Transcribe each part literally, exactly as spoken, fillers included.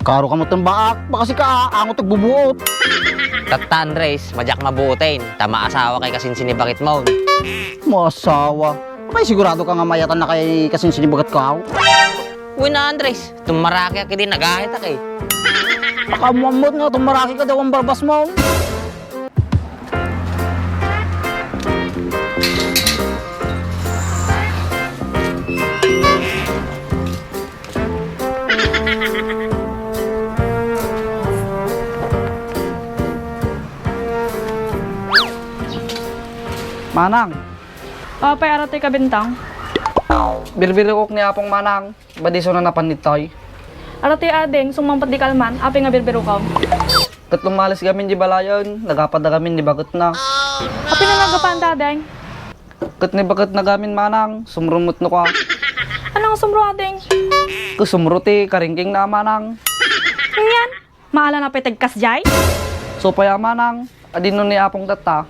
Karo ka met, Baak, baka sika, angot agbubuot. Tatta, Andres, madiak mabuoten, ta maasawakay kasin sinibaketmon. Maasawa? Apay, sigurado ka nga mayatannakay kasin sinibaketko? Wen a, Andres, tumarakiak idi nagahitak, eh. Nakaammoammot nga tumarakiak idi awan barbasmon. Manang. Apay, aratoy kabintang? Birbirokok ni Apong, Manang. Badiso na napan ditoy. Aratoy, ading, sumangpet di kalman, apay nga birbirokom? Ket lumalis gamin di balayen, nagapada gamin di baketna. Apay nga nagapanda, ading? Ket ni baketna gamin, Manang, sumrumot no ka. Anong sumro, ading? Ket sumro ti karingking na, Manang. Ngem? Maalan a peteg kasdiay? Supay a, Manang, adino ni Apong tatta?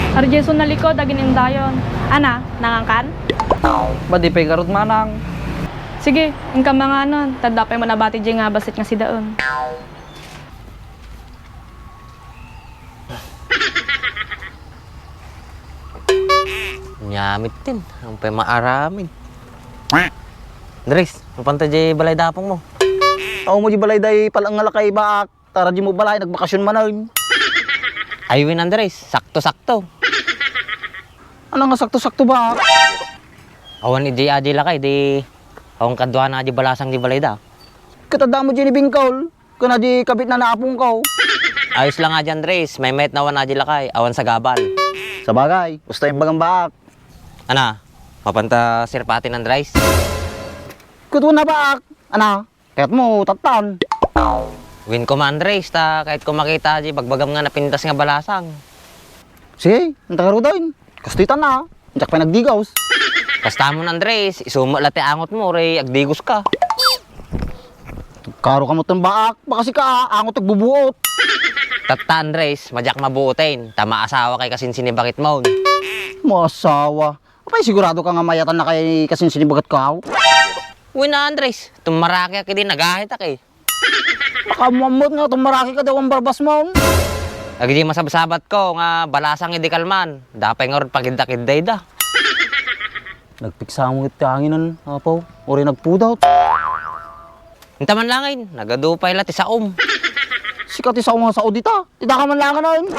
Ardiay nalikod, agin-indayon. Ana, nangankan? Madi pay garud, Manang. Sige, inka manganon, ta adda pay met nabati diay nga bassit nga sidaen. Nia met din, ang pay maaramid. Andres, mapanta diay balay da Apongmo? Awan mo diay balay da palaeng nga lakay, Baak. Tara, diay mo balay, nagbakasyon manen. Ay, wen, Andres, sakto-sakto. Ano nga sakto-sakto, Baak? Awan idi diay lakay, di awan kaduana diay balasang diay balay da. Ket adda mo diay ni Bingkol, ken diay kabitna ni Apongko. Ayos lang nga diay, Andres, maymayat na awan diay lakay, awan sagabal. Sabagay, gusto imbagam, Baak. Ana, mapanta sirpaten, Andres? Ket wen a, Baak. Ana, kayatmo, tattan? Wen koma, Andres, ta kayatko makita diay bagbagam nga napintas nga balasang. Sige, inta garuden. Kastoy tan a. Diak pay nagdigos. Kastamon, Andres, isu met la ti angotmo, uray agdigoska. Karo ka met, Baak, baka sika, angot agbubuot. Tatta, Andres, madiak mabuoten, ta maasawakay kasin sinibaketmon. Maasawa? Apay, sigurado ka nga mayatannakay kasin sinibaketko? Wen a, Andres, tumarakiak idi nagahitak, eh. Nakaammoammot nga tumarakik idi awan barbasmon. Agidi masabsabatko nga balasang idi kalman, adda pay ngarud pakiddakidda ida. Nagpiksa mo iti anginen, Apo, uray nagpudot. Inta man laengen, nagadu pay la ti saom. Sika ti sao nga sao dita, ti daka man laengen.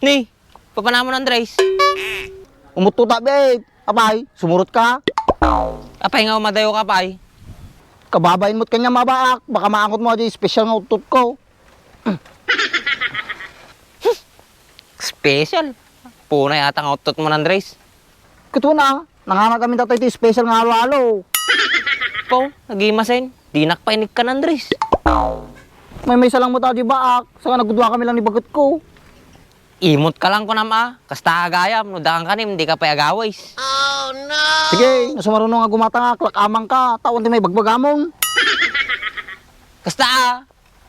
Ni, papanamon, Andres? Umutto ta, bet. Apay, sumurotka? Apay nga umadayoka, apay? Kababain mo't kaniam, Baak. Baka maangotmo diay special nga uttotko. Special? Punay ata nga uttotmon, Andres. Ket wen a, nanganak amin tatta iti special nga alo-alo. Apo, nagimasen. Dinak pay inikkan, Andres. Maymaysa lang met diay, Baak. Saka nagdua kami lang ni baketko. Imot ka lang kunam a, kasta agayam, no dakang kanim, dika pay agawis. Sige, no sumaruno nga gumatangak, lak-amangka, ta awan ti maibagbagamon. Kasta a,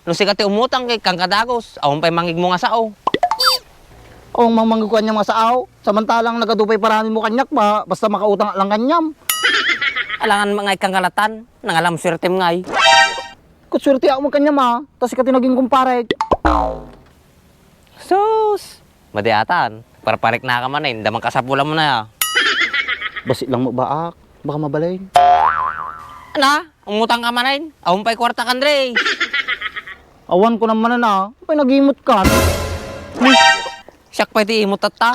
no sika ti umutang ket ikkan kadagus, awan pay mangngegmo nga sao. Awan mangngegko kaniam nga sao, samantalang nagadu pay paraminmo kaniak ba, basta makautangak lang kaniam. Alangan nga ikkan kalatan, nangalam suertem ngay. Ket suerteak met kaniam a, ta sika ti naging kumparek. Sus! Madi atan, parpariknaka manen, da man kasapulanmo na. Bassit lang met, Baak, baka mabalin. Ana, umutangka manen? Awan pay kuartak, Andres. Awan kunam manen a, apay nagimotkan? Siak pay ti imot tatta.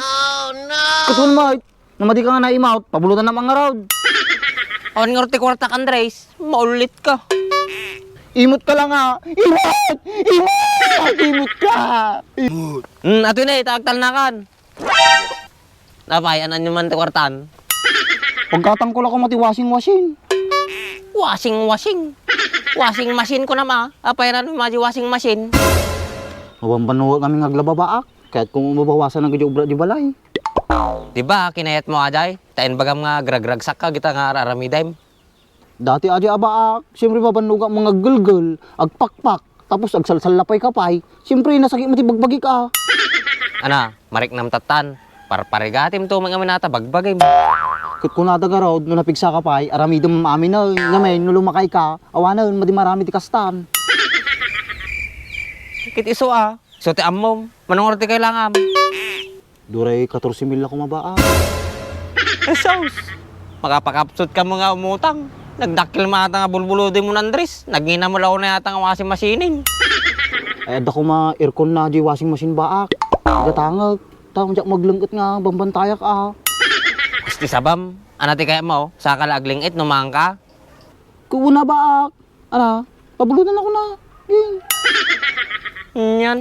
Ket wen met, no madika nga naimot, pabulotannam ngarud. Awan ngarud ti kuartak, Andres. Maullitka. Imotka lang a. Imot! Imot! Imotka! Imot! Hmm, atoy ne, ta agtalnakan. Apay, an-anyo man ti kuartan? Pagkatangko la koma ti washing machine. Washing, washing. Washing machine kunam a. Apay, an-anyo man ti washing machine? Awan bannoga kami nga aglaba, Baak. Kayatko mabawasan dagiti obra di balay. Di ba, kinayatmo, Ajay? Ta imbagam nga agragragsakka ita nga ar-aramidem. Dati adi a, Baak, siyempre, mabannogak nga aggelgel, agpakpak, tapos agsalsallapayka pay. Siyempre, nasakit mo ti bagbagik a. Ana, mariknam tattan, parparigatim to met ngamin a ta bagbagim. Ket kunada garud, no napigsaka pay, aramidem amin, eh. Ngamin, no lumakayka, awanen, madi marami ti kastan. Ket isu a, isu ti ammom. Mano ngarud ti kailangam? Duray katorse mil la koma, baak. Jesus! Makapakapsut ka mo nga umutang. Nagdakkel man ata nga bulbulodem mo, Andres. Nagngina mo la unay ata nga washing machine. Ay, adda koma aircon na di washing machine, baak. Igatangek. Ta, diak maglengket nga bambantayak a. Kas ti sabam, ana ti kayatmo, saka la aglengit no maangka? Kuna, baak. Ana, pabulodanakon na. Ging. Nyan.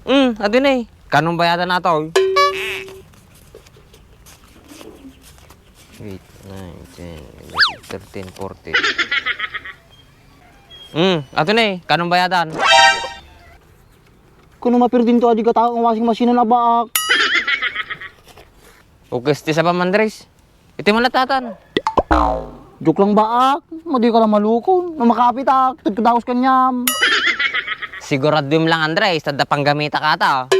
Hmm, adun ne. Kanon bayadan natoy? Eight, nine, ten, eleven, thirteen, fourteen. Hmm, adun ne. Kanon bayadan? Kuno mapirdinto a di gata nga washing machine na, baak. Ukes ti sabam, Andres. Iti man natatan. Joke lang, baak. Madi ka lang malukon. No makapitak, tud ka dagus kaniam. Siguraduem lang, Andres, tadda panggamita kata.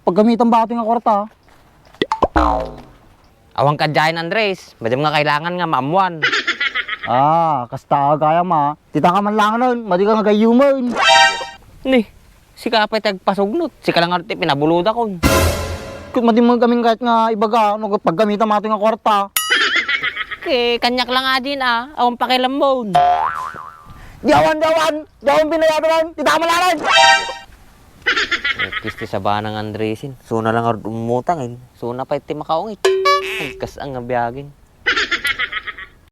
Paggamitam bati nga kwarta. Awan ka diayen, Andres. Madam nga kailangan nga maammuan. Ah, kasta gayam a. Tita ka man langanen, madi ka nga gayyumen. Ni, sika pay ti agpasugnot. Sika lang ti pinabulodakon. Ket madi man gamin kayat nga ibaga, no paggamitam atoy nga kwarta. Ket kaniak lang adin a, awan pakialammon. Di awan, di awan, di awan binayadan, tita ka man langanen. Ukes ti sabana nga Andresin. Suna lang ngarud umutang, eh. Suna pay ti makaungit. Agkas-ang nga biagin.